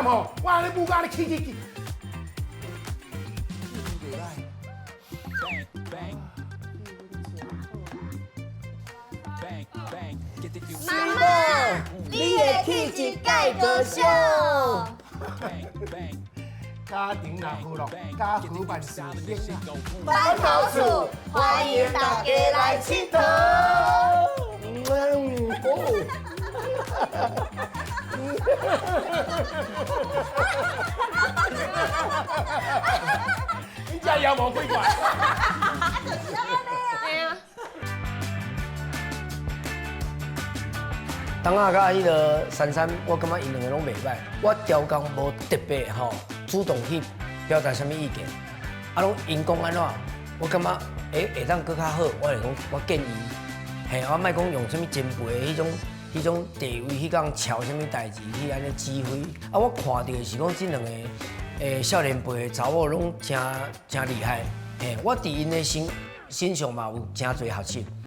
暗吼，我按呢舞甲按呢起起起。妈妈，你的氣質蓋過俗。家庭若和樂，家和萬事興啊！板頭厝，歡迎大家來𨑨迌。嗯，哦。你這妖魔鬼怪。就是按呢啊。當仔佮彼个珊珊，我感覺𪜶兩个攏袂䆀。我調工無特別吼主動去表達啥物意見，啊，攏𪜶講按怎，我感覺會當閣較好，我會講我建議，嘿，我莫講用啥物前輩的彼種地位去共喬啥物代誌去按呢指揮。啊，我看著的是講這兩个少年輩的查某攏誠誠厲害，嘿，我佇𪜶的身上嘛有誠濟學習。